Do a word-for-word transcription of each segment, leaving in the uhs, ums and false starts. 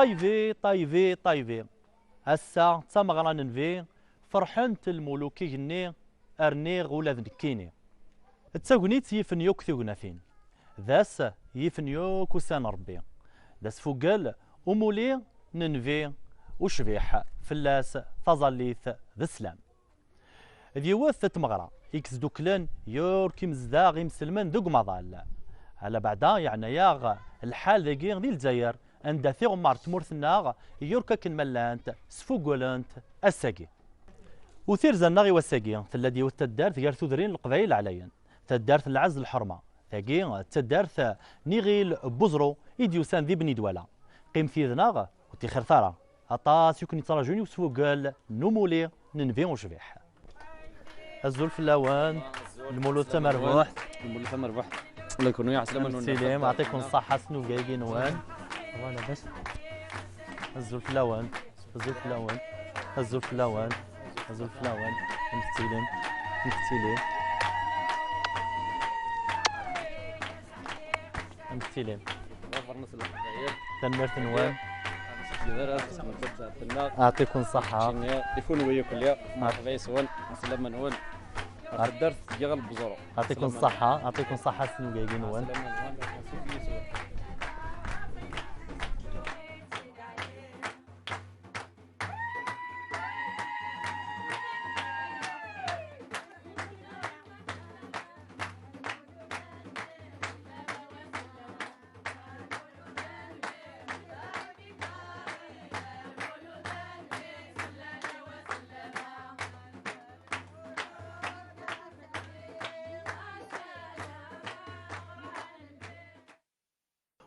Ṭaybi, ṭaybi, ṭaybi. Ass-a d tameɣra n Nnbi, ferḥent lmuluk igenni, rniɣ ula d nekkini. D tagnit yifen yakk tignatin, d ass yifen yakk ussan n Ṛebbi, d asfugel umuli n Nnbi ucbiḥ, fell-as taẓallit d sslam. D yiwet n tmeɣra i yesduklen yurk imezdaɣ imselmen deg umaḍal. Ala beɛda yeɛna-yaɣ lḥal dagi di Lezzayer, anda tiɣemmar n tmurt-nneɣ yurk akken ma llant sfugulent ass-agi. U tirza-nneɣ i wass-agi tella-d yiwet n taddart gar tudrin n Leqbayel ɛlayen, taddart n lɛezz d lḥerma. Tagi d taddart n Iɣil n Buẓru i d-yusan di Bni Dwala. Qqimet yid-neɣ ur tixir ara. Aṭas i ken-yettraǧun i usfugel n umuli n Nnbi ucbiḥ. Azul fell-awen. Lmulud tamerbuḥt. Lmulud tamerbuḥt. Ula kunwi ɛeslama-nwen. Tilim, ɛṭikum ṣṣaḥa s nubgaygi-nwen. Azul fell-awen. Azul fell-awen. Azul fell-awen. Azul fell-awen. Amek tilim? Amek tilim? Amek tilim? Tanemmirt-nwen. Ɛṭikum ṣṣaḥa. Ifunwi yakk lli. Merḥba yes-wen. Ɛeslama-nwen. Ɣer taddart n Iɣil n Buẓru. Ɛṭikum ṣṣaḥa. Ɛṭikum ṣṣaḥa s nubgaygi-nwen. Ɛeslama-nwen.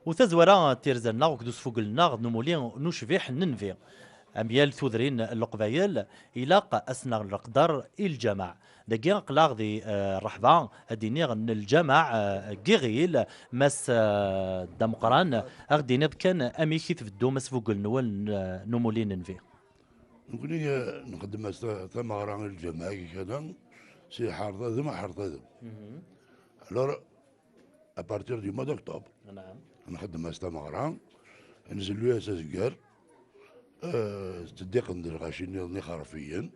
U tazwara n tirza-nneɣ akked usfugel-nneɣ n umuli n ucbiḥ n Nnbi. Am yal tudrin n Leqbayel, ilaq ad s-nerr leqder i lǧameɛ. Dagi aql-aɣ di, eh, rreḥba, ad d-iniɣ, n lǧameɛ, eh, n Yiɣil, Mass, eh, Dda Meqqran, ad ɣ-d-tiniḍ kan amek i tbeddum asfugel-nwen n, n umuli n Nnbi? Nekkni, eh, nxeddem-as ta-, tameɣra i lǧameɛ-agi kan, si Ḥerḍ Adem, Ḥerḍ Adem. Alors, à partir du mois d'octobre. Nɛam. Nxeddem-as tameɣra, nzellu-as azeggar, eh, tteddiqen-d lɣaci nniḍen ixerfiyen.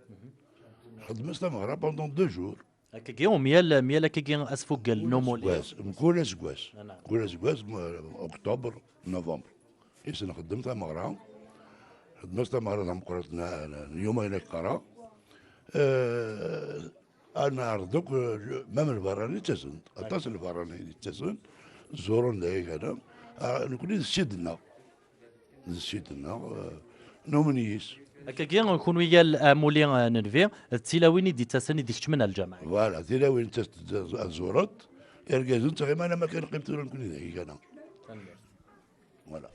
Nxeddem-as tameɣra pendant deux jours. Akkagi, um yal, um yal akkagi asfugel n umuli. Aseggas, mkul aseggas. Nɛam. Mkul aseggas, m-, octobre, novembre. Is nxeddem tameɣra. Nxeddem-as tameɣra tameqqrant n, n, n yumayen akka. Eh, Ad neɛreḍ akk, eh, même lberrani ttasen-d. Aṭas n lberrani i d-yettasen, zuren dagi kan. Ah, nekkni d ssid-nneɣ. D ssid-nneɣ, eh, numen yis. Akkagi, kunwi yal amuli, eh, n Nnbi, d tilawin i d-yettasen i d-ikeččmen ar lǧameɛ. Voilà, tilawin ttasent ad zurent, irgazen ttɣiman am akken qqim tura nekkni dagi kan. Tanemmirt. Voilà.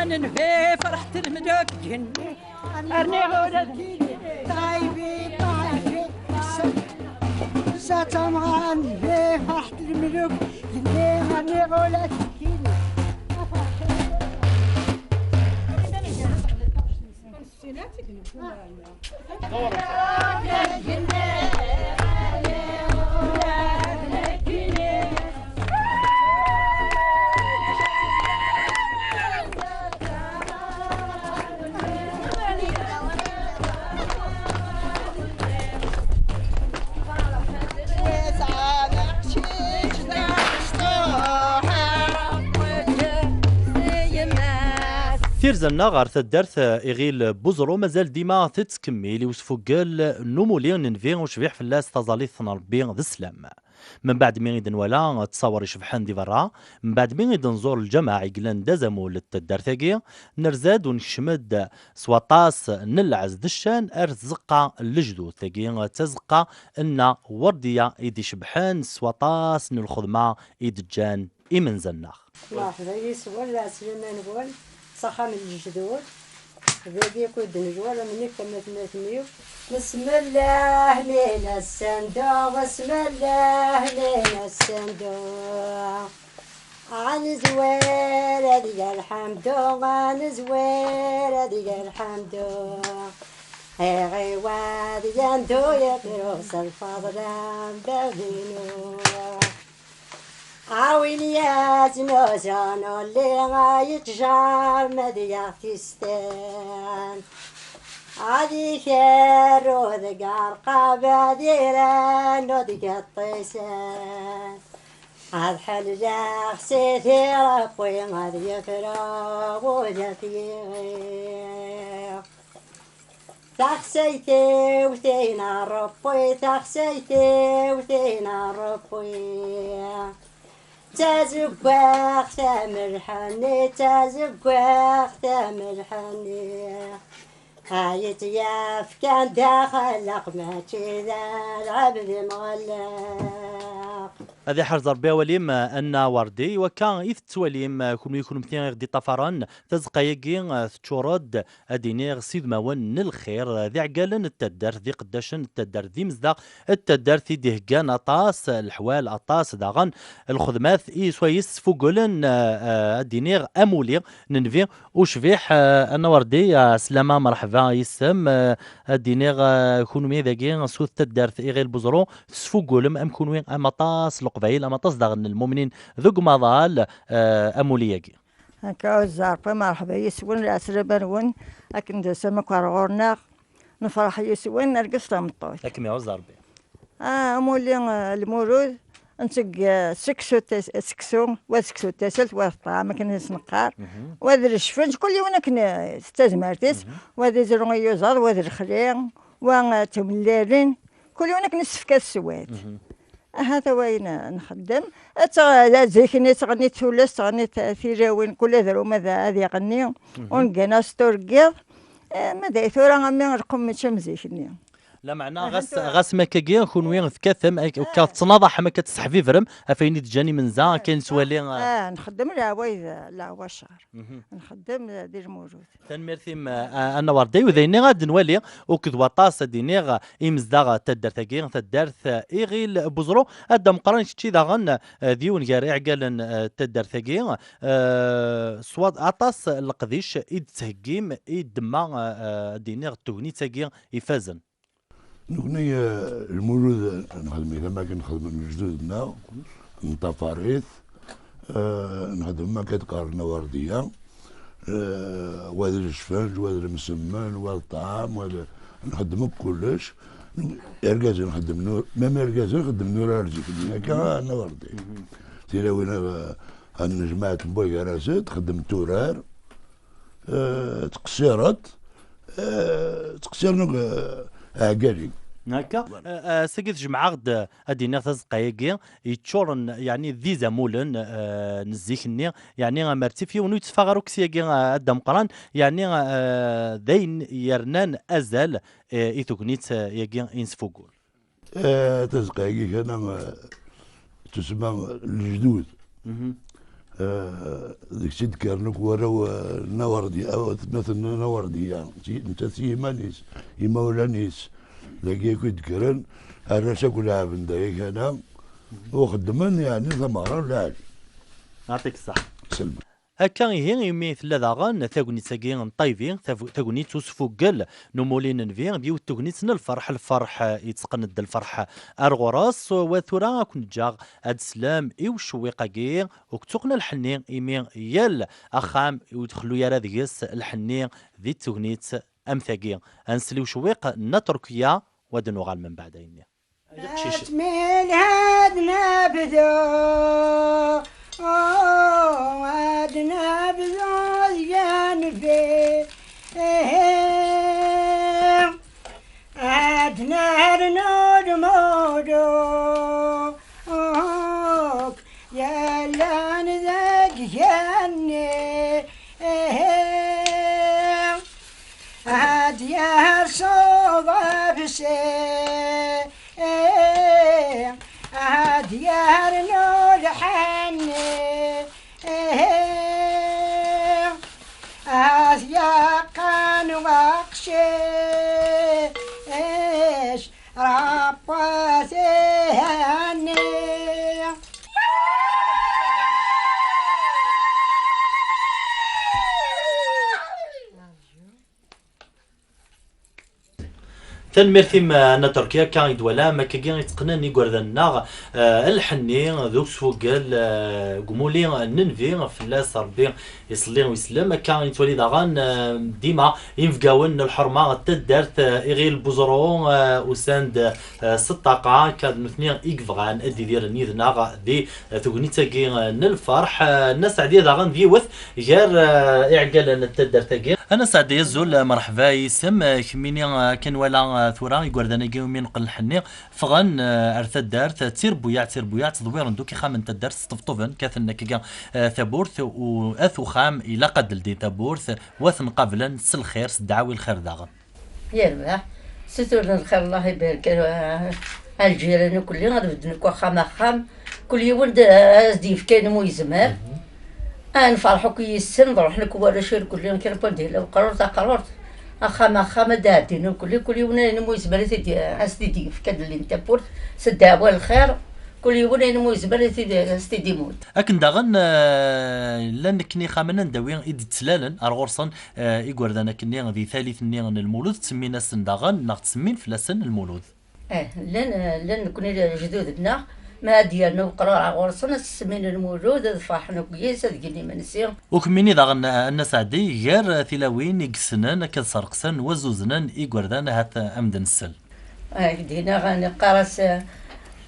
Nenbi ferḥet lmeluk genni. Rniɣ ula d kini. Ṭaybi, ṭaybi. Sa tamɣan bi ferḥet lmeluk genni. Rniɣ ula d kini. Tirza-nneɣ ɣer taddart, eh, Iɣil Buẓru mazal dima tettkemmil i usfuggel n umuli n Nnbi ucbiḥ fell-as taẓallit n Ṛebbi d sslam. Mbeɛd mi i d-nwala ttṣawer icebḥen di berra, mbeɛd mi i d-nẓur lǧameɛ i yellan d azamul n taddart-agi, nerza-d u nekcem-d s waṭas n lɛezz d ccan ar tzeqqa n lejdud. Tagi d tazeqqa n Nna Werdiya i d-icebḥen s waṭas n lxedma i d-ǧǧan imenza-nneɣ. Merḥba yis-wen, lɛeslama-nwen, s axxam n lejdud. Dagi akk i d-nezwar, am nekk, am atmaten-iw. Nesmellah mi nessendu, nesmellah mi nessendu. Anezwir ad yerḥemdu, anezwir ad yerḥemdu. Iɣiwad yendu yefru s lfeḍl n bab-inu. A win yetnusun ulli a yettjar ma d yaɣ tisten, ad ikerru deg rqaba d iran u deg ṭṭisen. Ad ḥelleleɣ si tiṛewwi ad yefru ula d yiɣi. Taxsayt-iw tin a Ṛebbi, taxsayt-iw tin a Ṛebbi. D tazeggaɣt tamelḥ-nni, d tazeggaɣt tamelḥ-nni. Ay tt-yefkan daxel laqmaci d lɛebd imɣelleq. Ad iḥrez Ṛebbi awal-im, a Nna Werdi, i wakka i tettwalim, kenwi kunemti i ɣ-d-iṭṭafaren, tazeqqa-agi, eh, teččur-d, ad iniɣ, s idmawen n lxir, d iɛeggalen n taddart, d iqeddacen n taddart, d imezdaɣ n taddart i d-iheggan aṭas leḥwal, aṭas daɣen lxedmat i swayes sfugulen, eh, eh, ad iniɣ, amuli n Nnbi ucbiḥ, eh, a Nna Werdi, eh, slama, merḥba yis-m, eh, ad iniɣ, eh, kunwi dagi s ut taddart Iɣil Buẓru, tesfugulem am kunwi, am aṭas n Leqbayel, am aṭas daɣen n lmumnin deg umaḍal, eh, amuli-agi. Akka, Zzerfi, merḥba yis-wen, lɛeslama-nwen, akken d-tusam akk ar ɣur-neɣ, nefreḥ yis-wen, argaz tameṭṭut. Ad kem-iɛuzz Ṛebbi. Ah, amulli, eh, Lmulud, nteg, eh, seksu tas-, seksu, wa d seksu n tasalt, wa d ṭṭɛam, akken i s-neqqar, wa d lecfenj, kul yiwen akken, eh, s tazmert-is, wa d izru i yuẓaḍ, wa d lexli, wa, eh, d timellalin, kul yiwen akken i s-tefka teswat. Ahat wayen nxeddem. Ad teɣ-, d zik-nni ttɣennit tullas, ttɣennit tilawin, kul adrum ad, ad iɣenni, ur neggan astur n yiḍ. Eh, ma d ay tura, a mmi, lqum mačči am zik-nni. Lameɛna ɣas, tura ɣas ma akkagi, kunwi tekkatem, ak-, akka tettnaḍaḥem, akka tesseḥbibrem, ɣef ayen i d-ǧǧan imenza, akka i nettwali, eh. Ah, nxeddem leɛwayed, leɛwacer. Nxeddem, eh, di Lmulud. Tanemmirt-im, eh, a Nna Werdi. U d ayen ad nwali, akked waṭas, ad iniɣ, imezdaɣ taddart-agi, taddart, eh, Iɣil Buẓru. A Dda Meqqran, kečči daɣen, eh, d yiwen gar iɛeggalen, eh, taddart-agi, eh, s wa-, aṭas n leqdic i d-tettheggim i ddemma, eh, eh, ad iniɣ, n tegnit-agi ifazen. Nekni, eh, Lmulud, eh, nxeddem-it am akken xedmen lejdud-nneɣ, nṭafar-it, eh, nxeddem am akka d-qqaren awerdiya, eh, wa d lecfenj, wa d lemsemmen, wa d ṭṭɛam, wa d, nxeddem akk kullec. Irgazen xeddmen ur-, même irgazen xeddmen urar zik-nni, akka, a Nna Werdi. Tilawin, eh, ad nejmaɛent n wagar-asent, xeddment urar. Eh, ttqeṣṣireḍ, eh, ttqeṣṣiren akk, eh, ɛeggalen. Akka, eh, eh, ass-agi tjemɛeɣ-d, eh, ad d-iniɣ tazeqqa-agi yeččuren, yeɛni, d izamulen, eh, n zik-nni, yeɛni, amer ttif yiwen ur yetteffeɣ ara akk syagi, eh, a Dda Meqqran, yeɛni, eh, d ayen yernan azal, eh, i tegnit, eh, yagi i nesfugul. Eh, tazeqqa-agi kan, eh, tusemma lejdud. Mhm. Eh, deg-s i d-kkren akk warraw, eh, n Awerdi-, eh, atmaten n Awerdiya. Si-, netta s yiman-is, imawlan-is, dagi akk i d-kkren, arrac akk leɛben dagi kana, u xeddmen, yeɛni, tameɣra n lɛali. Yɛṭik ṣṣeḥ. Selma. Akka ihi, imi tella daɣen tagnit-agi n Ṭaybi, tag-, tagnit usfuggel n umuli n Nnbi, d yiwet tegnit n lferḥ, lferḥ, eh, yettqen-d lferḥ ar ɣur-s. Wa tura ad ken-ǧǧeɣ ad d-teslam i ucewwiq-agi, u kettuqna lḥenni, imi yal axxam ur d-xellu ara deg-s lḥenni di tegnit am tagi. Ad nsel i ucewwiq n At Turkiya, wa d-nuɣal mbeɛd ayenni. Ad milha ad nabdu, oh, ad nabdu yanfi. Ad nernu lmuluk yellan deg igenni. Ad yersu ḍefsi, ad yernu lḥenni. Ad yeqqen weqcic, Ṛebbi ad t-ihenni. Tanemmirt-im, a Nna Turkiya, akka i d-twalam, akkagi i tteqqnen igerdan-nneɣ, eh, lḥenni d usfuggel, eh, deg umuli n Nnbi, fell-as Ṛebbi iṣelli u isellem. Akka i nettwali daɣen, eh, dima inebgawen n lḥerma n taddart, eh, Iɣil Buẓru, eh, usan-d, eh, s ṭṭaqa, akka d nutni i yebɣan ad d-idiren yid-neɣ di, eh, tegnit-agi, eh, n lferḥ. Eh, Nna Seɛdiya daɣen d yiwet gar, eh, iɛeggalen n taddart-agi. A Nna Seɛdiya, azul, eh, merḥba, isem, eh, kemmini, eh, akken nwala, eh, tura igerdan-agi umi neqqen lḥenni, ffɣen, eh, ar taddart, eh, d tirbuyaɛ, d tirbuyaɛ, ttḍewwiren-d akk ixxamen n taddart, sṭebṭuben, kkaten akkagi, eh, tawwurt, u at uxxam ilaq ad d-ldin tawwurt, u ad ten-qablen s lxir, s ddeɛwa i lxir daɣen. Yerbeḥ, suturen lxir, Allah ibarek, eh, a lǧiran ukelli, ad bedden akk axxam axxam, kul yiwen d-, ad s-d-yefk ayen umi yezmer. Ad nferḥ akk yis-sen, ad ruḥen akk warrac irkelli, kra n wanda yella weqrur, taqrurt, axxam, axxam, ad d-ɛeddin irkelli, kul yiwen ayen umi yezmer ad t-id-, ad s-t-id-yefk, ad d-llin tawwurt, s ddeɛwa n lxir, kul yiwen ayen umi yezmer ad t-id-, ad s-t-id-imudd. Akken daɣen, eh, llan akken ixxamen anda wi i d-ttlalen ar ɣur-sen, eh, igerdan akkenni di tallit-nni n Lmulud, ttsemmin-asen daɣen, neɣ ttsemmin fell-asen Lmulud. Eh, llan, llan nekni lejdud-nneɣ, ma ad d-yernu weqrur ɣur-sen, ad s-semmin Lmulud, ad ferḥen akk yis, ad gen imensi. U kemmini daɣen, a Nna Seɛdi, gar tilawin i yessnen akka ad sserqsen, wa zuznen igerdan, ahat, eh, am d-nsel. Eh, dina ɣa neqqar-as, eh,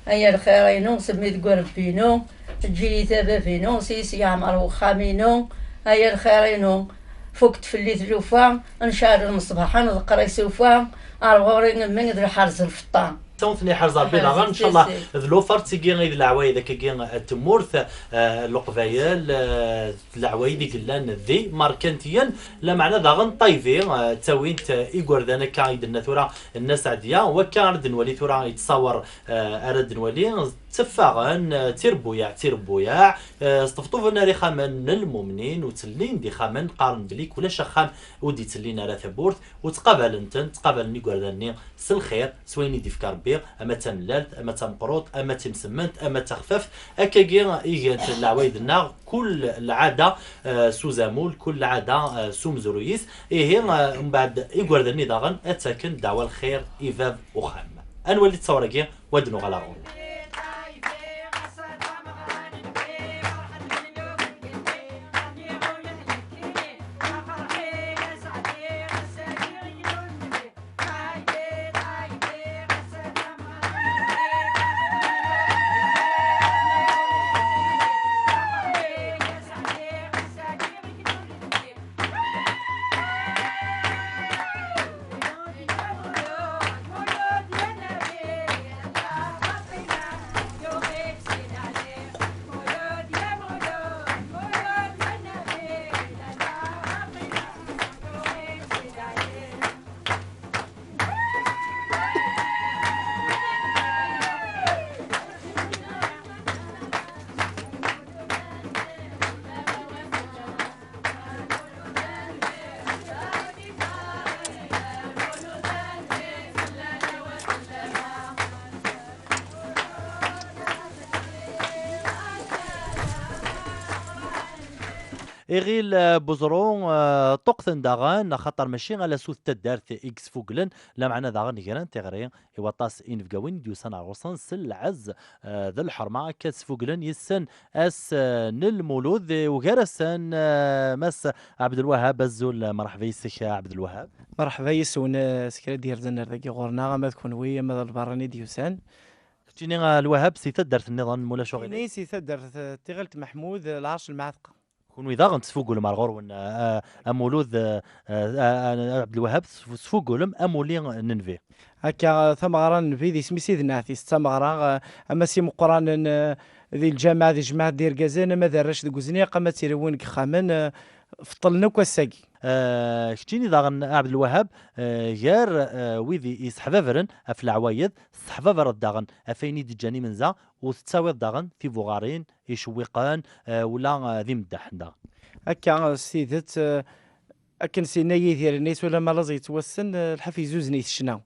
ay a lxir-inu, semmi deg urebbi-inu, eǧǧ-iyi-t a bab-inu, s yis yeɛmer wexxam-inu, ay a lxir-inu, fukket fell-i tlufa, nceɛl lmeṣbaḥ, ad neḍqer isufa, ar ɣur-i mmi d lḥerz lfeṭṭa. Ttawten iḥerz Rebbi daɣen, ncallah, d lufer d tigi i d leɛwayed akkagi n tmurt, eh, Leqbayel, eh, d leɛwayed i yellan d imerkantiyen, lameɛna daɣen Ṭaybi, eh, ttawin-t, eh, igerdan akka i d-tenna tura Nna Seɛdiya, wakka ara d-nwali tura yettṣawer, eh, ara d-nwali, tteffaɣen, eh, tirbuyaɛ, tirbuyaɛ, eh, sṭebṭuben ar ixxamen n lmumnin, u ttellin-d ixxamen, qqaren belli ulac axxam ur d-ittellin ara tawwurt, u ttqabalen-ten, ttqabalen igerdan-nni s lxir, s wayen i d-ifka Rebbi, ama d tamellalt, ama d tameqrut, ama d timsemmant, ama d taxfaft. Akkagi i gant leɛwayed-nneɣ, kul lɛada, eh, s uzamul, kul lɛada, eh, s umezruy-is. Ihi, eh, mbeɛd igerdan-nni daɣen ad ttaken ddeɛwa lxir i bab uxxam. Ad nwali ttawr-agi, wa d-nuɣal ar ɣur-wen. Iɣil, eh, Buẓru, eh, ṭṭuqten daɣen, axaṭer mačči ala sut taddart i yesfuglen, lameɛna daɣen gran tiɣri i waṭas inebgawen i d-yusan ar ɣur-sen s lɛezz, eh, d lḥerma, akka sfuglen yes-sen ass, eh, n Lmulud, eh, ugar-asen, eh, Mass Ɛebdelwahab. Azul, eh, merḥba yes-k, eh, Ɛebdelwahab. Merḥba yes-wen, eh, s kra d-yerzen ar dagi ɣur-neɣ, ama d kenwi, ama d lbarrani d-yusan. Keččini, eh, Lwahab, si taddart nniḍen, ma ulac aɣilif. Ini si taddart, eh, Tiɣilt Meḥmud, eh, Lɛerc Lmeɛteq. Kunwi daɣen tesfugulem ar ɣur-wen, eh, eh, amulud, eh, eh, eh, Ɛebdelwahab, tesf-, tesfugulem amulli n Nnbi. Akka, eh, tameɣra n Nnbi d isem-is i d nneɛt-is, d tameɣra, eh, ama s imeqqranen, eh, di lǧameɛ, di jmaɛt d irgazen, ama d arrac deg uzniq, ama d tilawin deg yexxamen, eh, feṭṭlen akk ass-agi. Eh, keččini daɣen, Ɛebdelwahab, eh, gar, eh, wid i, yesseḥbabren ɣef leɛwayed, tesseḥbabreḍ daɣen ɣef wayen i d-ǧǧan imenza, u tettawiḍ daɣen tibuɣarin icewwiqen, eh, ula, eh, d imeddaḥen daɣen. Akka, eh, s tidet, eh, akken s-yenna Yidir, yenna-yas ulamma laẓ yettwassen, eh, lḥif yezzuzen-it ccna.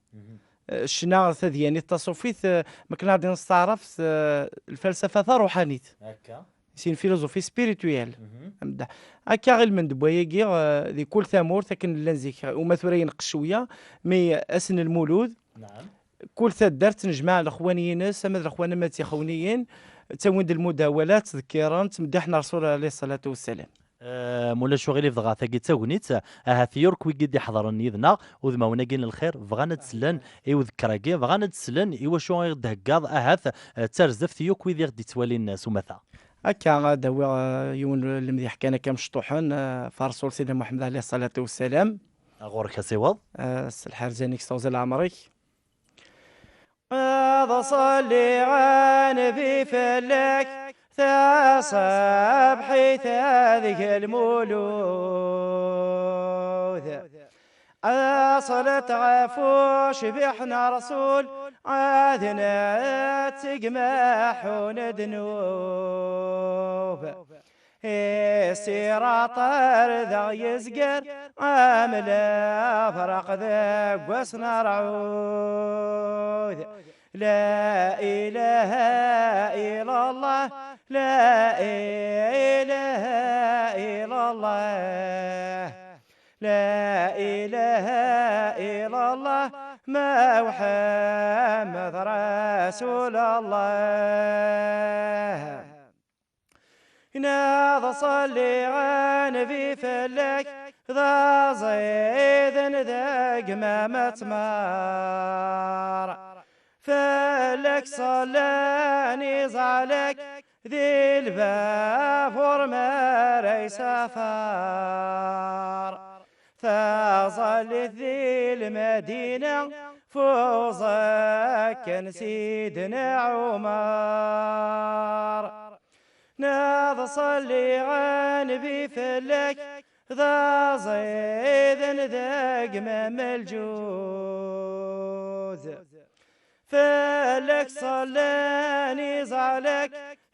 Eh, ccna, tadyanit taṣufit, eh, ma akken ad nesteɛref, eh, lfalsafa taruḥanit. Akka. C'est une philosophie spirituelle. Ameddaḥ. Akka ɣilmen d wayagi, eh, di kul tamurt, akken llan zik, uma tura yenqes cwiya, mi ass n Lmulud, kul taddart tennejmaɛ lexwan-ines, ama d lexwan ama d tixawniyin, ttawin-d lmudawalat, ttdekkiren, ttmeddiḥen Rrsul alayhi ṣṣalatu wassalam. Eh, ma ulac uɣilif dɣa tagi d tagnit, ahat yurk wigi d-iḥeḍren yid-neɣ, udmawen-agi n lxir, bɣan ad slen i udekker-agi, bɣan ad slen i wacu i ɣ-d-theggaḍ, ahat, eh, d tarzeft i yakk wid i ɣ-d-ittwalin, eh, s umata. Akka, ad d-awiɣ, eh, yiwen n lemdiḥ kan akka mecṭuḥen, eh, ɣef Rrsul Sidna Muḥemmed alayhi ṣṣalatu wassalam. Ɣur-k asiweḍ. Eh, s lḥerz-inek s teɣzi n leɛmer-ik. Ad ṣelliɣ a Nnbi fell-ak, taṣebḥit deg Lmulud. Ad ṣelliḍ ɣef ucbiḥ n Rrsul, ad netteg maḥun ddnub. Issiraṭ ar daɣ yezger, am lafraq deg wass n Rɛud. La ilaha illallah, la ilaha illallah. La ilaha illallah, Muḥemmed Rasul Allah. Ad ṣelliɣ a Nnbi fell-ak, d aẓiden deg mama tmar. Fell-ak ṣellan iẓalak, di lbabur mi ara yesafar. Taẓallit di Lmadina, fuẓ akken Sidna Ɛumar. Ad ṣelliɣ a Nnbi fell-ak, d aẓiden deg mama lǧuz. Fell-ak ṣellan iẓalak,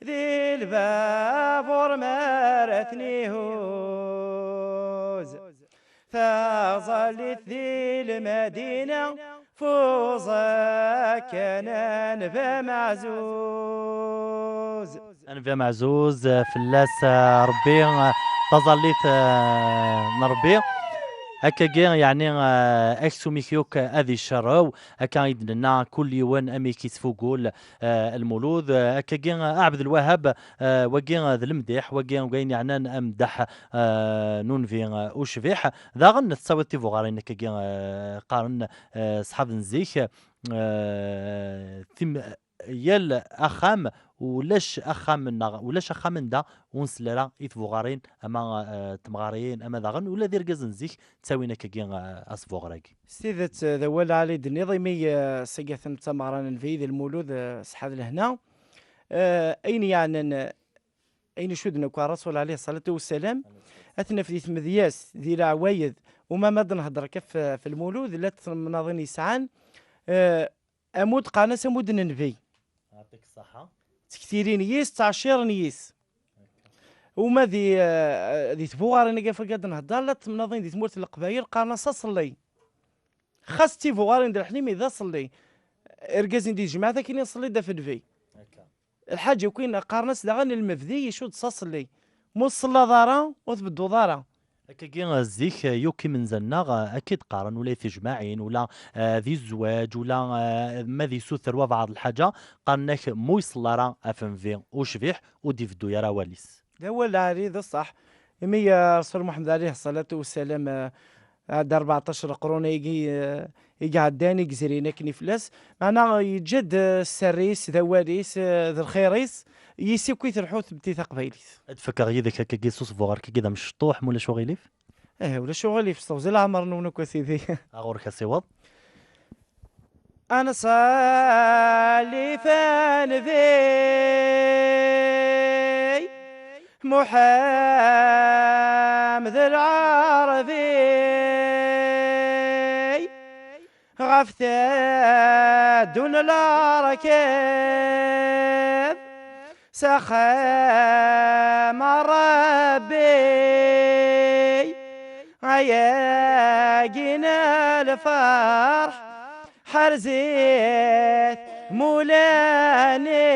di lbabur mi ara ten-ihuz. Taẓallit di Lmadina, fuẓ akken a Nnbi ameɛzuz. A Nnbi ameɛzuz, eh, fell-as, eh, Rebbi, eh, taẓallit, eh, n Rebbi. Akkagi, yeɛni, eh, aksum-ik yakk ad icerrew, akka i d-nenna, kul yiwen amek yettfugul, eh, Lmulud. Eh, akkagi, eh, Ɛebdelwahab, eh, wagi, eh, d lemdiḥ, wagi, wagi yeɛnan ameddaḥ, eh, n unbi, eh, ucbiḥ. Daɣen tettawiḍ tibuɣarin, akkagi, eh, qqaren, eh, ṣṣḥab n zik, eh, tim-, yal axxam, ulac axxam neɣ ulac axxam anda ur nsell ara i tbuɣarin, ama, eh, temɣariyin, ama daɣen ula d irgazen zik ttawin akkagi, eh, asbuɣer-agi. S tidet, eh, d awal lɛali i d-tenniḍ, imi, eh, ssagaten d tameɣra n Nnbi d Lmulud, eh, ṣṣeḥḥa d lehna. Eh, ayen yeɛnan, eh, ayen icudden akk ar Rasul alayhi ṣṣalatu wassalam, ad t-naf di tmedyazt, di leɛwayed, uma ma d-nhedder akka f-, f Lmulud, llant temnaḍin yesɛan, eh, amud, qqaren-as amud n Nnbi. Yeɛṭik ṣṣeḥḥa. Ttektirin yis, ttɛecciren yis. Uma di, eh, di tbuɣarin-agi ɣef akka d-nhedder, llant temnaḍin di tmurt n Leqbayel, qqaren-as aṣelli. Xas d tibuɣarin d leḥnimi d aṣelli. Irgazen di tejmaɛt akken iṣelli-d ɣef Nnbi. Akka. Lḥaǧ akkin qqaren-as daɣen lmebdi icudd s aṣelli. Mu tselleḍ ara, ur tbedduḍ ara. Akkagi, eh, zik, eh, yakk imenza-nneɣ, eh, akka i d-qqaren, ula i tejmaɛin, ula, eh, di zzwaǧ, ula, eh, ma d isuter wabeɛḍ lḥaǧa, qqaren-ak mu iṣelli ara ɣef nnbi ucbiḥ, ur d-ibeddu ara awal-is. D awal lɛali, d ṣṣeḥ. Imi, eh, Rrasul Muḥemmed ɛalayhi ṣṣalatu wessalam, eh, ɛedda rbeɛṭac leqrun-agi, eh, i iɛeddan, i yezrin akken i fell-as, meɛna yeǧǧa-d, eh, sser-is, d awal-is, eh, d lxir-is, yis-i akk i telḥu tmetti taqbaylit. Ad d-fakkeɣ yid-k akkagi s usbuɣ, akkagi d amecṭuḥ, ma ulac uɣilif? Eh, ulac uɣilif, s teɣzi leɛmer-nwen akk a sidi. Ɣur-k asiweḍ. A nṣalli f nnbi Muḥemmed Lɛerbi, ɣef teddun lerkeb s axxam n Ṛebbi. Ayagi n lferḥ, ḥerzet mulani.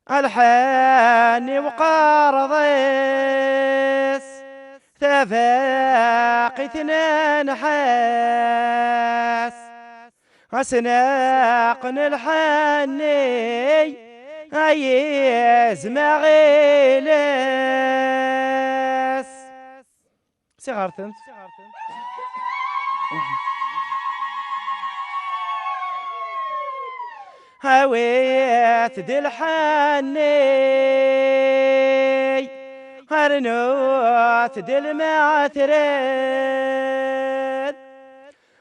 Alḥan i uqerḍis, tafaqit n nnḥas, asnaq n lḥanni, ay izem aɣilas. Siɣerten. Awit-d lḥanni, rnut-d lmatrat,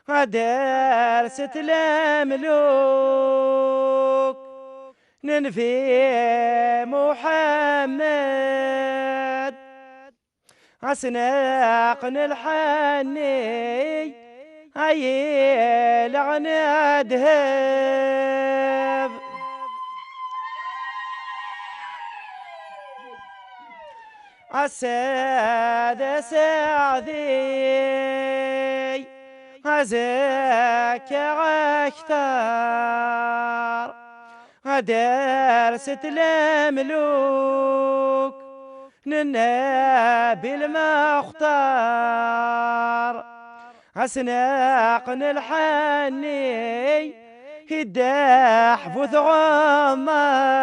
ad d-rset lemluk n Nnbi Muḥemmed. Asnaq n lḥanni, ay ilɣen ddheb. Ass-a d aseɛdi, azekka akter. Ad d-rset lemluk n Nnabi Lmuxtar, asnaq n lḥanni, iddaḥ bu tɣemmar.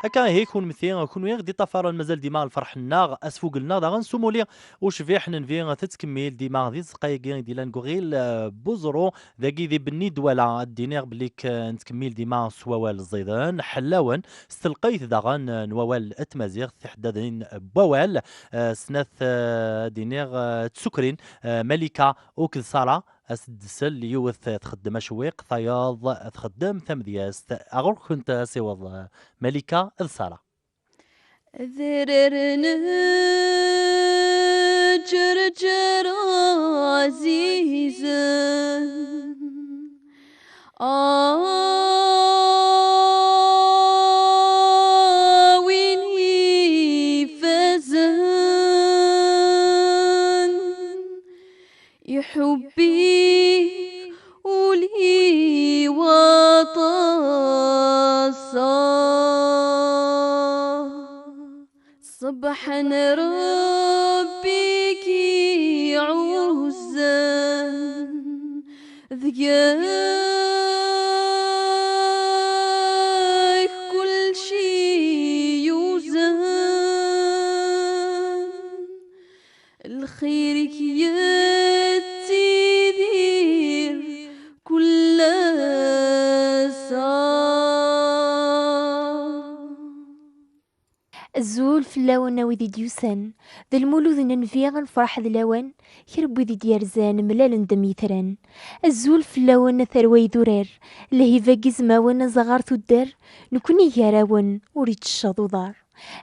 Akka ihi, kunmti, kunwi i ɣ-d-iṭṭafaren, mazal dima lferḥ-nneɣ, asfugel-nneɣ daɣen s umuli ucbiḥ n Nnbi tettkemmil dima di tzeqqa-agi i d-yellan deg uɣil, eh, Buẓru, dagi di Benni Dwala. Ad d-iniɣ belli k-, nettkemmil dima s wawal ẓiden, ḥellawen, s telqayt daɣen, eh, n wawal n tmaziɣt, tiḥeddadin n wawal, eh, snat, eh, ad d-iniɣ, eh, tsukrin, eh, Malika akked Sara, as-d-tsel yiwet txeddem acewwiq, tayeḍ txeddem tamedyazt. Ɣur-kent asiweḍ, Malika d Sara. Adrar n Ǧerǧer ɛzizen, a win ifazen. Iḥubbi ul-iw aṭas. Ṣṣbeḥ n Ṛebbi k-iɛuzzan, deg-k kulci yuzan. Lxir-ik yettidir kul ass. Azul fell-awen a wid i d-yusan, d lmulud n Nnbi, ad nefreḥ d lawan, kra n wid i d-yerzan mlalen-d am yitran. Azul fell-awen a tarwa idurar, lhiba n yizmawen, azaɣar tuddar, nekni gar-awen ur itteccaḍ uḍar.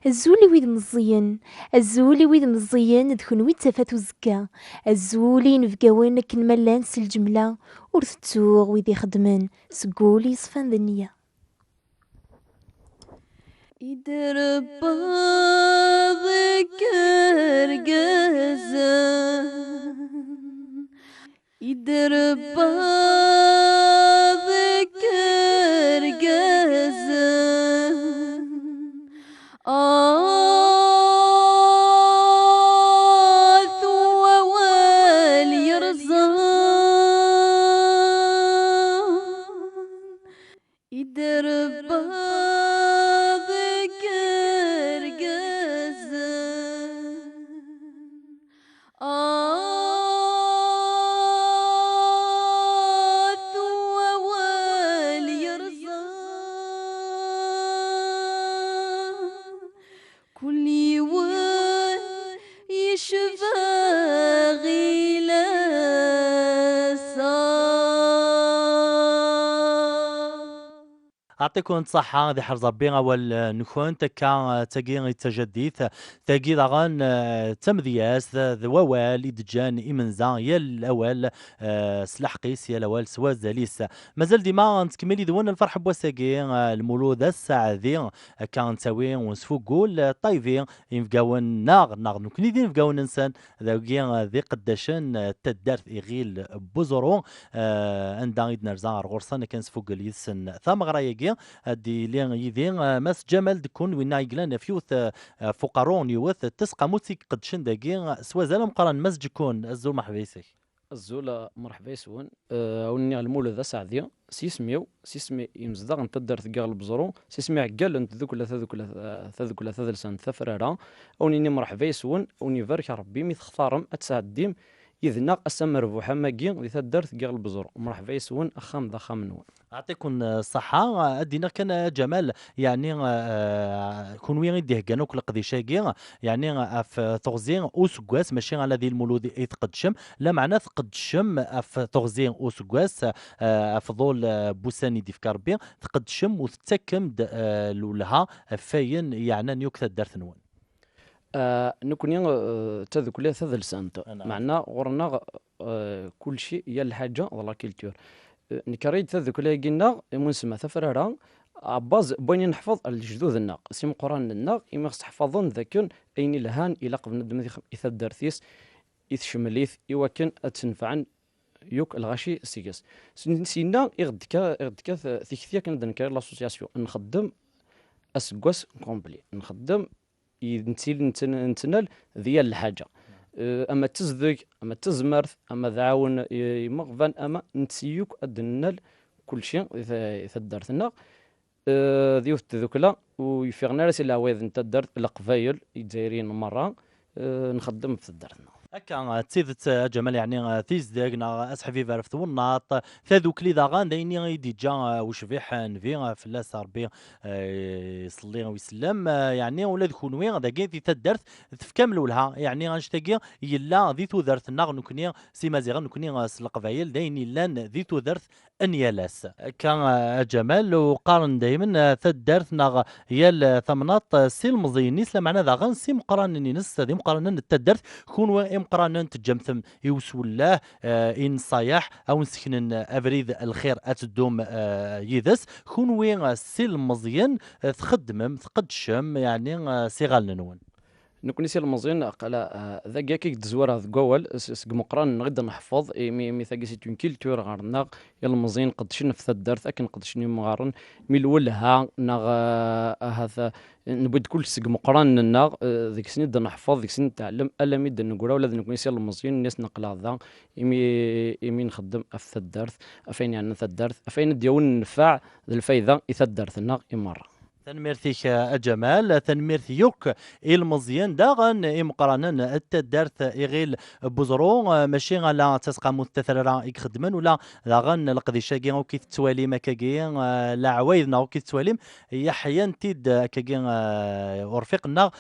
Azul i wid meẓẓiyen, azul i wid meẓẓiyen, d kenwi d tafat uzekka. Azul i yinebgawen akken ma llan s lǧemla, ur tettuɣ wid ixeddmen seg wul yeṣfan d nniya. Idrebba deg irgazen, idrebba deg irgazen, at wawal yerẓan. Idrebba deg irgazen, at wawal yerẓan. Kul yiwen yecba ɣilas. Aɛṭiken ṣṣaḥa, ad iḥrez Ṛebbi awal-nkent, akka, eh, tagi i d tajaddit, tagi daɣen, eh, d tamedyazt, d wawal i d-ǧǧan imenza, yal awal, eh, s lḥeqq-is, yal awal s wazal-is. Mazal dima nettkemmil yid-wen lferḥ n wass-agi, eh, Lmulud Asaɛdi, akka nettawi u nesfuggul, eh, ṭṭaybi, inebgawen-nneɣ, neɣ nekkni d inebgawen-nsen, dagi, eh, d iqeddacen, eh, taddart Iɣil n Buẓru, eh, anda i d-nerza ar ɣur-sen akken nesfuggel yid-sen tameɣra-agi. Ad d-yili yid-i, eh, Mass Ǧamal Dekkun, winna i yellan ɣef yiwet, eh, ɣef uqerru n yiwet n tseqqamut i iqeddcen dagi s wazal ameqqran. Mass Dekkun, azul, merḥba yes-k. Azul, eh, merḥba yes-wen. Eh, a wen-nniɣ Lmulud Asaɛdi, s yisem-iw, s yisem n yimezdaɣ n taddart n Iɣil n Buẓru, s yisem n iɛeggalen n tdukla tadukla, eh, tadukla tadelsant Tafrara, a wen-nini merḥba yes-wen, a wen-ibarek Ṛebbi mi textarem ad tesɛeddim yid-neɣ ass amerbuḥ am wagi di taddart n Iɣil n Buẓru. Merḥba yes-wen, axxam d axxam-nwen. Aɛṭiken, eh, ṣṣaḥa. Eh, ad d-iniɣ kan, eh, Ǧamal, yeɛni, eh, kunwi i d-iheggan akk leqdic-agi, yeɛni ɣef teɣzi useggas, mačči ala di Lmulud i tqeddcem, lameɛna tqeddcem ɣef teɣzi useggas, eh, ɣef ḍul, eh, n wussan i d-ifka Ṛebbi, tqeddcem u tettakem-d, eh, lwelha ɣef wayen yeɛnan yakk taddart-nwen. Ah, nekkni, eh, d tadukla tadelsant. Anɛam. Meɛna ɣur-neɣ, eh, kulci, yal lḥaǧa d la culture. Eh, nekker-d tadukla-agi-nneɣ, imu nsemma Tafrara, ɛebbaẓ n wayen i neḥfeḍ ar lejdud-nneɣ, s imeqqranen-nneɣ, imi ɣ-sseḥfaḍen d akken ayen ilhan ilaq bnadem ad ixdem i taddart-is, i tcemlit, i wakken ad tenfɛen yakk lɣaci seg-s. S-, syenna i ɣ-d-tekka, i ɣ-d-tekka t-, tikti akken ad d-nekker i l'association. Nxeddem aseggas complet. Nxeddem i nettili netten-, nettnal di yal lḥaǧa. Eh, ama d tezdeg, ama d tazmert, ama d aɛawen i, i imeɣban, ama netti yakk ad d-nennal kulci i ta-, i taddart-nneɣ. Eh, d yiwet n tdukla ur yeffiɣen ara si leɛwayed n taddart, Leqbayel, Izzayriyen merra, eh, nxeddem ɣef taddart-nneɣ. Akka, d tidet, a Ǧamal, yeɛni, eh, tizdeg neɣ aseḥbiber ɣef twennaḍt, tadukli daɣen, d ayen i d-yeǧǧa, eh, ucbiḥ, eh, Nnbi, eh, fell-as Ṛebbi, eh, iṣelli u isellem, eh, yeɛni ula d kunwi dagi di taddart tefkam lwelha, yeɛni annect-agi yella di tudert-nneɣ nekkni s Imaziɣen, nekkni, eh, s Leqbayel, d ayen yellan di tudert n yal ass. Akka, eh, a Ǧamal, u qqaren daymen, eh, taddart neɣ yal, eh, tamnaḍt, eh, s ilmeẓyen-is, lameɛna daɣen s imeqqranen-ines, d imeqqranen n taddart. Kunwi imeqqranen teǧǧam-ten i uswellah, eh, i nnṣayeḥ, a wen-seknen abrid lxir ad teddum, eh, yid-s. Kunwi, eh, s ilmeẓyen, eh, txeddmem, tqeddcem, yeɛni, eh, s iɣallen-nwen. Nekkni s ilmeẓyen, aqala, eh, dagi akka i k-d-zwareɣ deg wawal, s-, seg imeqqranen-nneɣ i d-neḥfeḍ, imi, imi tagi c'est une culture ɣer-neɣ, ilmeẓyen qeddcen ɣef taddart akken qeddcen imɣaren, mi lwelha neɣ, eh, ahat, eh, newwi-d kullec seg imeqqranen-nneɣ, eh, deg-sen i d-neḥfeḍ, deg-sen i d-nettɛellem, alammi d-neggra ula d nekkni s ilmeẓyen, nni-asen aql-aɣ da, imi, imi nxeddem ɣef taddart, ɣef ayen yeɛnan taddart, ɣef ayen ad d-yawin nnfeɛ d lfayda i taddart-nneɣ i merra. Tanemmirt-ik, a Ǧamal, tanemmirt yakk i ilmeẓyen, daɣen imeqqranen n taddart Iɣil n Buẓru, mačči ala d taseqqamut Tafrara i ixeddmen, ula daɣen leqdic-agi akk i tettwalim akkagi, leɛwayed-nneɣ akk i tettwalim, yeḥyan-t-id akkagi, urfiq-nneɣ,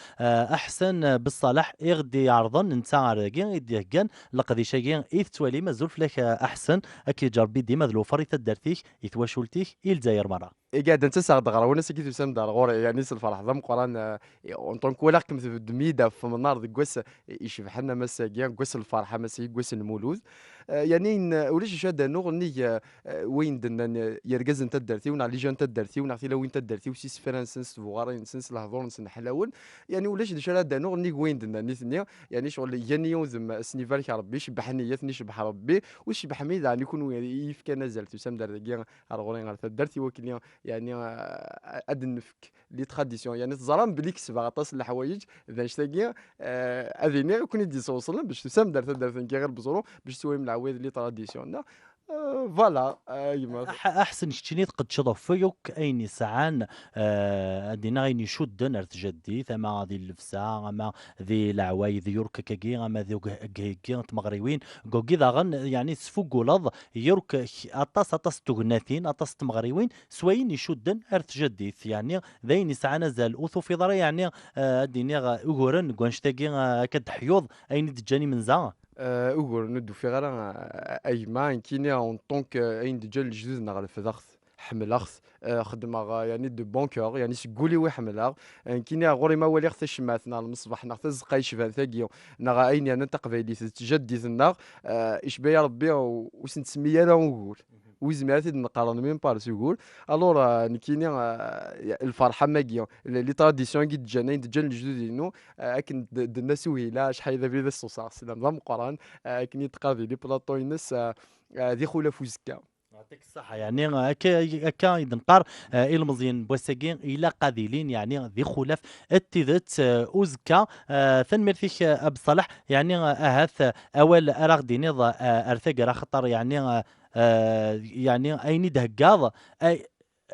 Aḥsen Beṣṣaleḥ, i ɣ-d-iɛerḍen netta ar dagi, i d-iheggan leqdic-agi i tettwalim. Azul fell-ak, a Aḥsen, ad k-yeǧǧ Ṛebbi dima d lewfer i taddart-ik, i twacult-ik, i Lezzayer merra. Iga d netta saɣ-d ɣer-wen ass-agi tusam-d ar ɣur-i, yeɛni s lferḥ d ameqqran, eh, en tant que walaɣ-kem tbeddem-iyi-d ɣef umnar deg wass icebḥen am ass-agi, deg wass n lferḥ am ass-agi, deg wass n Lmulud. Eh, yani n- ulac acu ad d-anuɣ nnig eh, eh, wayen d-nnan eh, yergazen n taddart-iw neɣ lijan n taddart-iw neɣ tilawin n taddart-iw s isefra-nsen, s tbuɣarin-nsen, s lehdur-nsen ḥlawen. Yani ulac d acu ara d-anuɣ nnig wayen d-nnan nitni. Yani ccɣel gan-iyi udem, eh, s-nni barek Rebbi, cebbeḥ niyat-nni, cebbeḥ Rebbi, u cebbeḥ mi daɣen i kunwi i yefkan azal, tusam-d ar dagi ar ɣur-i ɣer taddart i wakken yani eh, ad d-nefk les traditions. Yani teẓram belli kesbeɣ aṭas n leḥwayeǧ d anect-agi, eh, ad iniɣ i ken-id-yesweslen bac tusam-d ar taddart n Giɣil Beẓru, bac teswayem leɛwayed les traditions. Na, eh, voilà, eh, gma. Aḥ- aḥsen keččini tqedceḍ ɣef yakk ayen yesɛan, eh, ad iniɣ ayen icudden ar tjaddit, ama di llebsa, ama di leɛwayed yurk akkagi, ama di ug- ugehgi n tmeɣriwin. Gogi daɣen, yani tesfuguleḍ yurk k- aṭas, aṭas n tugnatin, aṭas n tmeɣriwin, s wayen icudden ar tjaddit, yani d ayen yesɛan azal. Ur tufiḍ ara, yani, eh, ad d-iniɣ, eh, uguren deg wanect-agi, eh, akka d-ḥyuḍ ayen i d-ǧǧan imenza? Eh, uguren ur d-ufiɣ ara, eh, a gma, nekkini en tant que, eh, ayen d-ǧǧan lejdud-nneɣ refdeɣ-t, ḥemmleɣ-t, eh, xeddmeɣ, eh, yani de bon cœur, yani seg wul-iw i ḥemmleɣ. Eh, nekkini ɣur-i ma waliɣ tacmat neɣ lmeṣbaḥ neɣ tazeqqa yecban tagi, neɣ ayen yernan taqbaylit d tjaddit-nneɣ, eh, icba ya Rebbi, ur, ur s-nsemmi ara ugur. Ur yezmir ad t-id-neqqaren même pas s ugur. Alors, euh, nekkini, euh, lferḥ am wagi, les traditions-agi d-ǧǧan, ayen d-ǧǧan lejdud-inu, euh, akken d-, d-tenna Suhila, acḥal d abrid ad s-ṣuṣṣeɣ sslam d ameqqran, euh, akken i d-teqqar di les plateaux-ines, euh, euh, d ixulaf uzekka. Yeɛṭik ṣṣeḥḥa, yeɛni akka, akka i d-neqqar, euh, ilmeẓyen n wass-agi ilaq ad ilin, yeɛni d ixulaf n tidet, euh, uzekka. Euh, tanemmirt-ik, euh, a Beṣṣaleḥ, yeɛni, euh, ahat, euh, awal ara ɣ-d-tiniḍ, euh, ar taggara, axaṭer, yeɛni, euh, eh, yeɛni ayen i d-theggaḍ, ay-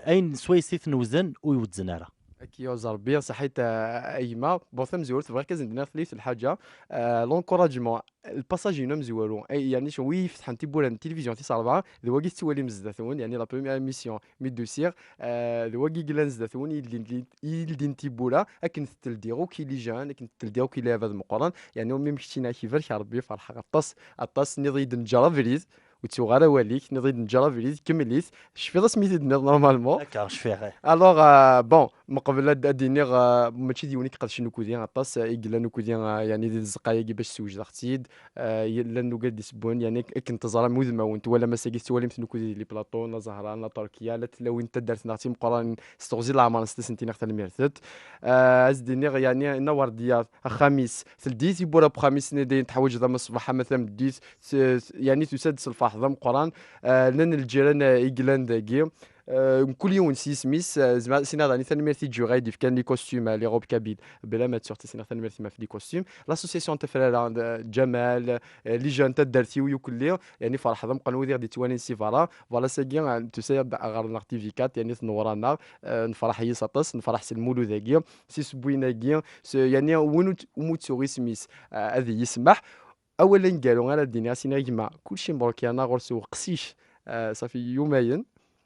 ayen swayes i t-newzen ur iwezzen ara. Ad k-yuɛez Rebbi, ṣaḥit, eh, a gma. Bon, tamezwarut, bɣiɣ kan ad d-iniɣ tlif lḥaǧa, eh, l'encouragement, le passage-inu amezwaru, ay- yeɛni cwi i ifetḥen tiwwura n tilivizyu tis rebɛa, d wagi tettwalim zdat-wen, yeɛni la première émission mi d-usiɣ, eh, d wagi i yellan zdat-wen, i ldin, i ldin tiwwura, akken teldi akk i les jeunes, akken teldi akk i lɛibad meqqren, yeɛni umi m-keččini ak-ibarek Rebbi, ferḥeɣ aṭas, aṭas, tenniḍ-iyi-d neǧǧer abrid, ur ttuɣ ara awal-ik, tenniḍ-iyi-d neǧǧer abrid, kemmel-it. Tecfiḍ asmi i t-id-tenniḍ normalement? Akka, cfiɣ, eh. Alors, euh, bon, meqbel ad, ad d-iniɣ, euh, mačči d yiwen i iqedcen ukudi aṭas, euh, i yellan ukudi, euh, yeɛni di tzeqqa-agi bac sewjdeɣ-tt-id, euh, yellan ugar d-isewwen, yeɛni akken teẓram udmawen, twalam ass-agi, tettwalim-ten ukudi di les plateaux, la Zahra, la Turkiya, la tlawin n taddart-nneɣ timeqqranin, s teɣzi n leɛmer-nsent, ad sent-iniɣ tanemmirt-t. Euh, ad s-d-iniɣ, yeɛni, inna Werdiya, axxam-is, teldi tiwwura n uxxam-is, nni dayen teḥwaǧeḍ ama ṣṣbeḥ ama tameddit, s-, s-, yeɛni tusa-d s lferḥ d ameqqran. Eh, llan lǧiran, eh, i yellan dagi. Eh, mkul yiwen s yisem-is, eh, zma-, sinaɣ daɣen tanemmirt i Ǧuɣa i d-ifkan les costumes, eh, les robes kabyles, bla ma ttuɣ, sinaɣ tanemmirt-im ɣef les costumes. L'association Tafrara, eh, Ǧamal, eh, les jeunes taddart-iw yukelli, yeɛni ferḥ d ameqqran wid i ɣ-d-ittwalin si berra. Voilà, sagi, eh, tusa-yaɣ-d ɣer-neɣ T V quatre, yeɛni tnewwer-aneɣ, eh, nefreḥ yis aṭas, nefreḥ s lmulud-agi, s isewwin-agi, s-, yeɛni win ur t-, umi ur ttuɣ isem-is, eh, ad iyi-isemmeḥ. Awal aneggaru ara d-iniɣ, ad s-iniɣ i gma, kulci mbruk yerna ɣur-s uqcic, eh, ṣafi yumayen.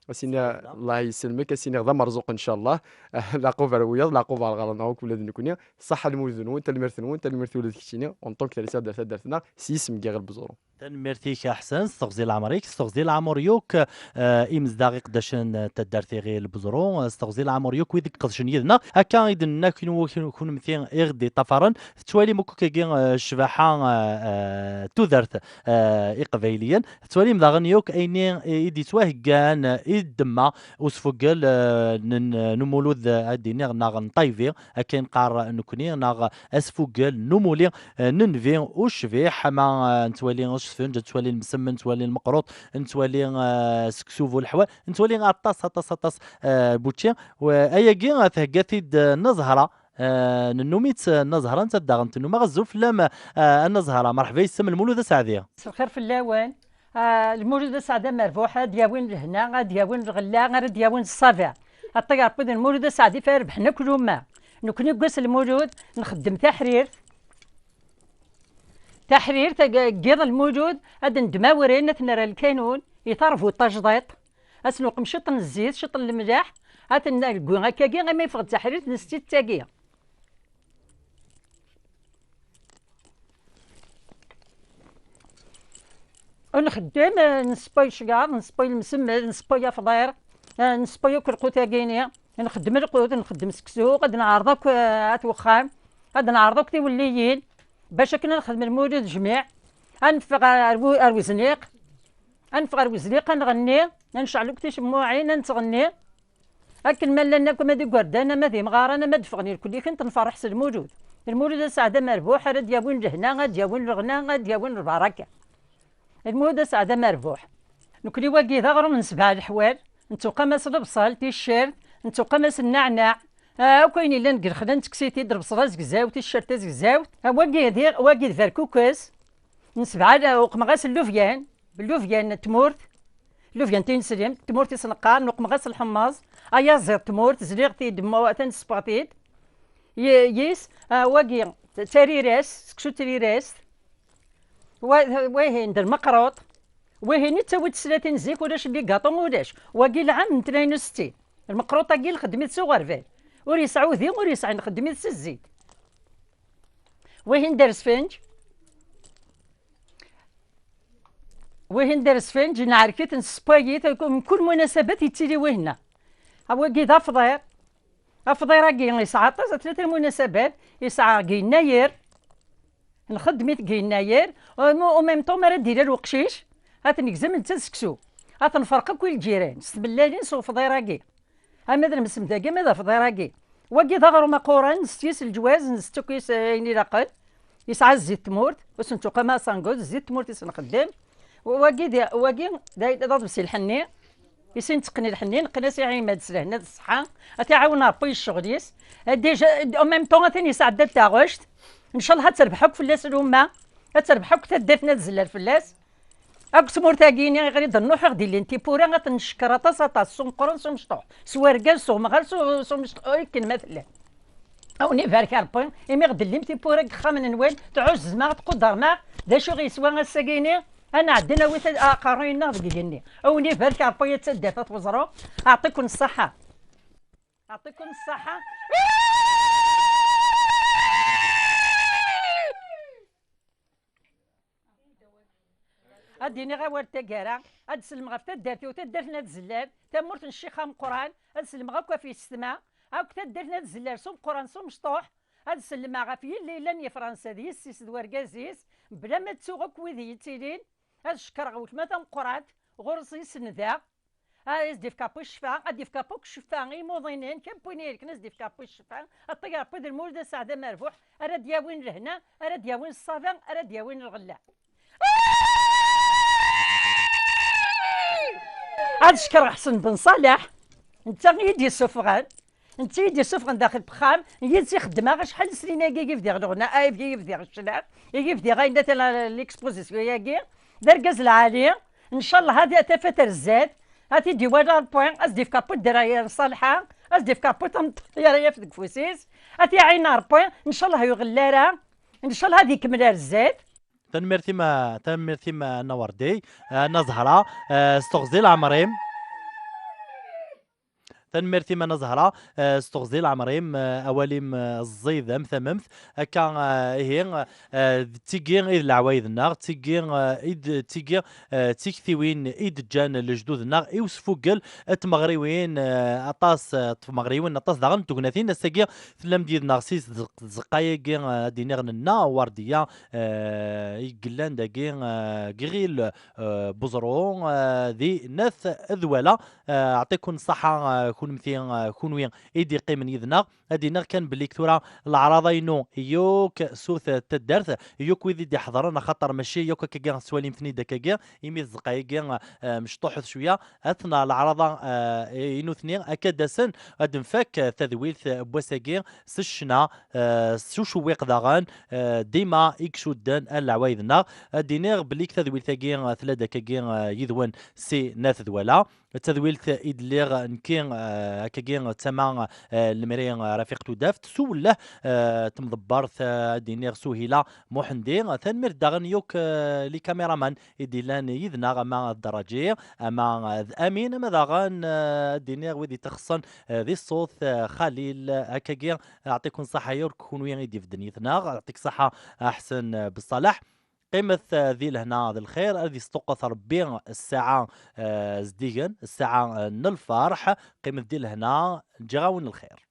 Ad s-iniɣ, Allah yesselmek, ad s-iniɣ d amerẓuq, ncallah. Leɛqub ar wiyaḍ, leɛqub ar ɣer-nneɣ akk ula d nekkni. Ṣaḥḥa lmulud-nwen, tanemmirt-nwen, tanemmirt ula d keččini, en tant que talsa ar taddart-nneɣ, s yisem n Giɣil Beẓru. Tanemmirt-ik a Ḥsen, s teɣzi n leɛmer-ik, s teɣzi n leɛmer yakk, eh, imezdaɣ iqeddacen n taddart Iɣil Beẓru, eh, s teɣzi n leɛmer yakk wid i iqedcen yid-neɣ. Akka i d-nenna kun-, kun-, kunemti i ɣ-d-iṭṭafaren, tettwalim akk akkagi, eh, ccbaḥa, eh, eh, tudert, eh, iqbayliyen. Tettwalim daɣen yakk ayen i, i d-ittwaheggan, eh, i ddemma usfugel, eh, n, n, n umulud, eh, ad d-iniɣ, neɣ n ṭaybi, akka i neqqar nekkni, neɣ asfugel n umuli, eh, n nnbi ucbiḥ, ama, eh, nettwali asfenǧ, nettwali lmesem, nettwali lmeqruṭ, nettwali, eh, seksu bu leḥwal, nettwali aṭas, aṭas, aṭas, eh, n wučči. Ayagi, eh, thegga-t-id, eh, Nna Zahra, eh, nennum-itt, eh, Nna Zahra, nettat daɣen tennum-aɣ azul fell-am, eh, a Nna Zahra. Merḥba yes-m, Lmulud Aseɛdi. Messelxir fell-awen. Ah, Lmulud Aseɛdi amerbuḥ, ad d-yawin lehna, ad d-yawin lɣella, ara d-yawin ṣṣabiɛ. Aṭṭi Rebbi d Lmulud Aseɛdi, fa rebḥen akk lumma. Nekni deg wass Lmulud nxeddem taḥrirt. Taḥrirt, ag-, deg yiḍ Lmulud, ad neddem awren, ad t-nerr lkanun, yeṭṭerbu tajḍiṭ. Ad s-nuqem ciṭ n zzit, ciṭ n lemleḥ, ad t-neggi akkagi, imi yeffeɣ-d taḥrirt, nesti-tt tagi. Nxeddem, eh, nespaw iceggaḍ, nespaw lemsemmed, nespaw afḍir, eh, nespaw akk lqut-agi-ni. Nxeddem lqut, nxeddem seksu, ad neɛreḍ akk, eh, at wexxam, ad neɛreḍ akk tiwelliyin, bac akken ad nexdem lmulud jmiɛ. Ad neffeɣ ar, ar wezniq, ad neffeɣ ar wezniq, ad nɣenni, ad necɛel akk ticemmuɛin, ad nettɣenni. Akken ma llan akk, ama d igerdan, ama d imɣaren, ama d-ffɣen irkelli, kan tenferreḥ s lmulud. Lmulud aseɛd amerbuḥ, ara d-yawin lehna, ad d-yawin leɣna, ad d-yawin lbaraka. Lmulud aseɛd amerbuḥ. Nekni wagi d aɣrum n sebɛa leḥwal, nettuqam-as lebṣel, ticcert, nettuqam-as nneɛneɛ, akk ayen yellan deg lexla nettekkes-it-id, lebṣel azegzaw, ticcert tazegzawt. Wagi d, wagi d berkukes n sebɛa, uqmeɣ-as llubyan, llubyan n tmurt, llubyan tineslemt, tmurt i s-neqqar, nuqmeɣ-as lḥemmeẓ, ayaziḍ n tmurt, zliɣ-t-id, atan ssewweɣ-t-id. Yi-, yis, ah, wagi d tarirast, seksu d tarirast. Wa-, wihin d lmeqruṭ. Wihin i ttawi-d teslatin zik, ulac bigaṭu, ulac. Wagi lɛam n tnayen u settin. Lmeqruṭ-agi nxeddem-it s uɣerbal. Ur yesɛi udi, ur yesɛi, nxeddem-it s zzit. Wihin d aresfenǧ. Wihin d aresfenǧ, nɛerk-it, nessewway-it, mkul munasabat yettili wihinna. Wagi d afḍir. Afḍir-agi yesɛa aṭas, tlata lmunasabat, yesɛa deg yennayer, nxeddem-it deg yennayer, au même temps mi ara d-ilal uqcic, ad t-negzem netta d seksu. Ad t-nferq akk i lǧiran, s tmellalin, s ufḍir-agi. Ama d lmesmed-agi, ama d afḍir-agi. Wagi d aɣrum aquran, nsett yes lǧwaz, nsett akk yes ayen ilaqen. Yesɛa zzit tmurt, ur s-nettuqam asangu, d zzit tmurt i s-nxeddem. Wagi d, wagi d, d aḍebsi lḥenni. I sin tteqqen lḥenni, neqqen-as i Ɛimad s lehna d ṣṣeḥḥa. Ad t-iɛawen Ṛebbi i ccɣel-is. Déjà, en même temps, atan yesɛedda-d taɣect. Ncallah ad terbeḥ akk fell-as lumma. Ad terbeḥ akk taddart n At Zellal fell-as. Akk tmurt-agi-ni iɣer i d-nruḥ, i ɣ-d-illin tiwwura, ad ten-ncekker aṭas, aṭas, s umeqqran, s umecṭuḥ, s wergaz, s umɣar, s u-, s umecṭuḥ, akken ma tellam. A wen-ibarek Ṛebbi, imi ɣ-d-tellim tiwwura deg yexxamen-nwen, tɛuzzem-aɣ, tquddrem-aɣ, d acu i ɣ-yeswa ass-agi-ni? Ad nɛeddi nawi ta-, aqerruy-nneɣ deg igenni. A wen-ibarek Ṛebbi, a taddart At Weẓru, aɛṭiken ṣṣaḥa. Aɛṭiken ṣṣaḥa. Ad d-iniɣ awal n taggara, ad d-sellmeɣ ɣef taddart-iw, taddart n At Zellal, tamurt n Ccix Ameqqran, ad sellmeɣ akk ɣef yessetma, akk taddart n At Zellal s umeqqran s umecṭuḥ, ad sellmeɣ ɣef yelli yellan di Fransa d yessi-s d wergaz-is, bla ma ttuɣ akk wid yettilin, ad cekkreɣ weltma tameqqrant, ɣur-s i senndeɣ, ad as-d-ifk Ṛebbi ccfa, ad d-ifk Ṛebbi akk ccfa i imuḍinen, kan n win irken ad as-d-ifk Ṛebbi ccfa, ad ṭṭeg Ṛebbi d lmulud aseɛd amerbuḥ, ara d-yawin lehna, ara d-yawin ṣṣaba, ara d-yawin lɣella. Ad cekkreɣ Ḥsen Ben Ṣaleḥ, netta i yi-d-yessufɣen, netta i yi-d-yessufɣen daxel n wexxam, yid-s i xeddmeɣ acḥal n snin-agi i bdiɣ leɣna, ay, i bdiɣ ccna, i bdiɣ ayen, l'exposition-agi, d argaz lɛali, ncallah ad tafat ar zdat, ad t-id-iwala Ṛebbi, ad s-d-ifk Ṛebbi dderya n ṣṣalḥa, ad s-d-ifk Ṛebbi tameṭṭut ara yaf deg ufus-is, ad t-iɛin Ṛebbi, ncallah ur iɣelli ara, ncallah ad ikemmel ar zdat. Tanemmirt-im, tanemmirt-im, a Nna Werdi, a Nna Zehra, eh, s teɣzi leɛmer-im. Tanemmirt-im a Nna Zehra, eh, s teɣzi leɛmer-im, eh, awal-im, eh, ẓẓid am tamemt. Akka, eh, ihi, eh, d tigi i d leɛwayed-nneɣ, d tigi, eh, i d, d tigi, eh, d tiktiwin i d-ǧǧan lejdud-nneɣ i usfugel n tmeɣriwin, eh, aṭas, eh, n tmeɣriwin, aṭas daɣen n tegnatin. Ass-agi tellam-d yid-neɣ si tzeq-, tzeqqa-agi, eh, ad d-iniɣ n Nna Werdiya, eh, i yellan dagi, eh, deg iɣil, eh, Buẓru, eh, di Nat Dwala. Eh, aɛṭiken ṣṣaḥa, eh, kunemti, eh, kunwi i d-iqqimen yid-neɣ. Ad d-iniɣ kan belli tura leɛraḍa-inu yakk sut taddart, yakk wid i d-iḥeḍren, axaṭer mačči yakk akkagi tettwalim-ten-id akkagi, imi tzeqqa-agi, eh, mecṭuḥet cwiya, atna leɛraḍa, eh, i nutni akka d-asen, ad nfak, eh, tadwilt, eh, n wass-agi s ccna, eh, s ucewwiq daɣen, eh, dima i icudden ar leɛwayed-nneɣ. Ad d-iniɣ belli tadwilt-agi, eh, tella-d akkagi, eh, yid-wen si Nat Dwala. D tadwilt i d-lliɣ nekki, eh, akkagi d tama, eh, n lemri, eh, Rafiq Tudaft, s uwelleh, eh, n temḍebbert, eh, ad d-iniɣ Suhila Muḥendi. Tanemmirt daɣen yakk, eh, les caméramans i d-illan yid-neɣ, ama d Daraǧi, ama d Amin, ama daɣen, eh, ad d-iniɣ wid itxeṣṣen, eh, di ṣṣut, eh, Xalil, eh, akkagi, eh, aɛṭiken ṣṣaḥa yakk kunwi i d-ibedden yid-neɣ, aɛṭik ṣṣaḥa a Ḥsen, eh, Beṣṣaleḥ. Qqimet, eh, di lehna d lxir, ad isṭuqqet Rebbi ssaɛa, eh, zeddigen, ssaɛa, eh, n lferḥ. Qqimet di lehna, ǧǧiɣ-awen lxir.